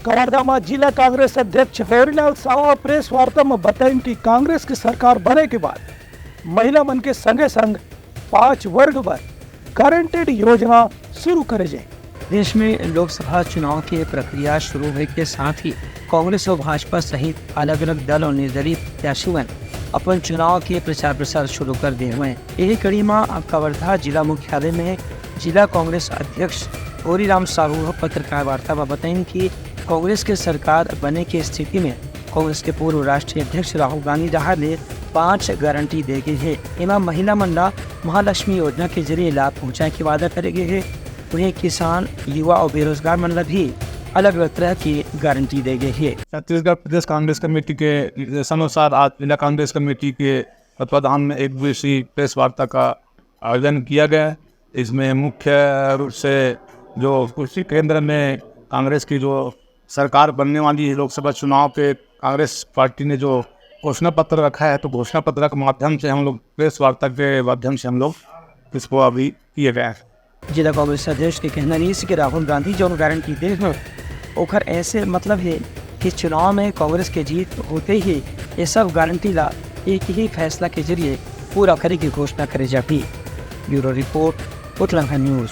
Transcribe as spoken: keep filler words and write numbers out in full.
कवर्धा म जिला कांग्रेस अध्यक्ष गौरीलाल साहू ह प्रेस वार्ता म बताइन कि कांग्रेस के सरकार बने के बाद महिला मन के संगे संग पांच वर्ग बर गारंटीड योजना शुरू करे जाए। देश में लोकसभा चुनाव के प्रक्रिया शुरू होए के साथ ही कांग्रेस और भाजपा सहित अलग-अलग दल और निर्दलीय प्रत्याशी मन अपन चुनाव के प्रचार प्रसार शुरू कर दे हवय। यही कड़ी म कवर्धा जिला मुख्यालय में जिला कांग्रेस अध्यक्ष गौरीराम साहू ह पत्रकार वार्ता म बताइन कि कांग्रेस के सरकार बने के स्थिति में कांग्रेस के पूर्व राष्ट्रीय अध्यक्ष राहुल गांधी डहार ले पांच गारंटी दे गे हे। एमा महिला मन ला महालक्ष्मी योजना के जरिए लाभ पहुंचाए के वादा करे गे हे। उहें, किसान, युवा और बेरोजगार मन ला भी अलग-अलग तरह के गारंटी दे गे हे। छत्तीसगढ़ प्रदेश कांग्रेस कमेटी के निर्देशानुसार आज जिला कांग्रेस कमेटी के तत्वाधान में एक दिवसीय प्रेस वार्ता का आयोजन किया गया। इसमें मुख्य रूप से जो कुर्सी केंद्र में कांग्रेस की जो सरकार बनने वाली है लोकसभा चुनाव पे, कांग्रेस पार्टी ने जो घोषणा पत्र रखा है, तो घोषणा पत्र के माध्यम से हम लोग, प्रेस वार्ता के माध्यम से हम लोग इसको अभी किए गए हैं। जिला कांग्रेस अध्यक्ष के कहना रहिस कि राहुल गांधी जौन गारंटी दे हवय, ओखर ऐसे मतलब हे कि चुनाव में कांग्रेस के जीत होते ही ये सब गारंटी ला एक ही फैसला के जरिए पूरा करे के घोषणा करे जाही। Bureau report, Uttarakhand news.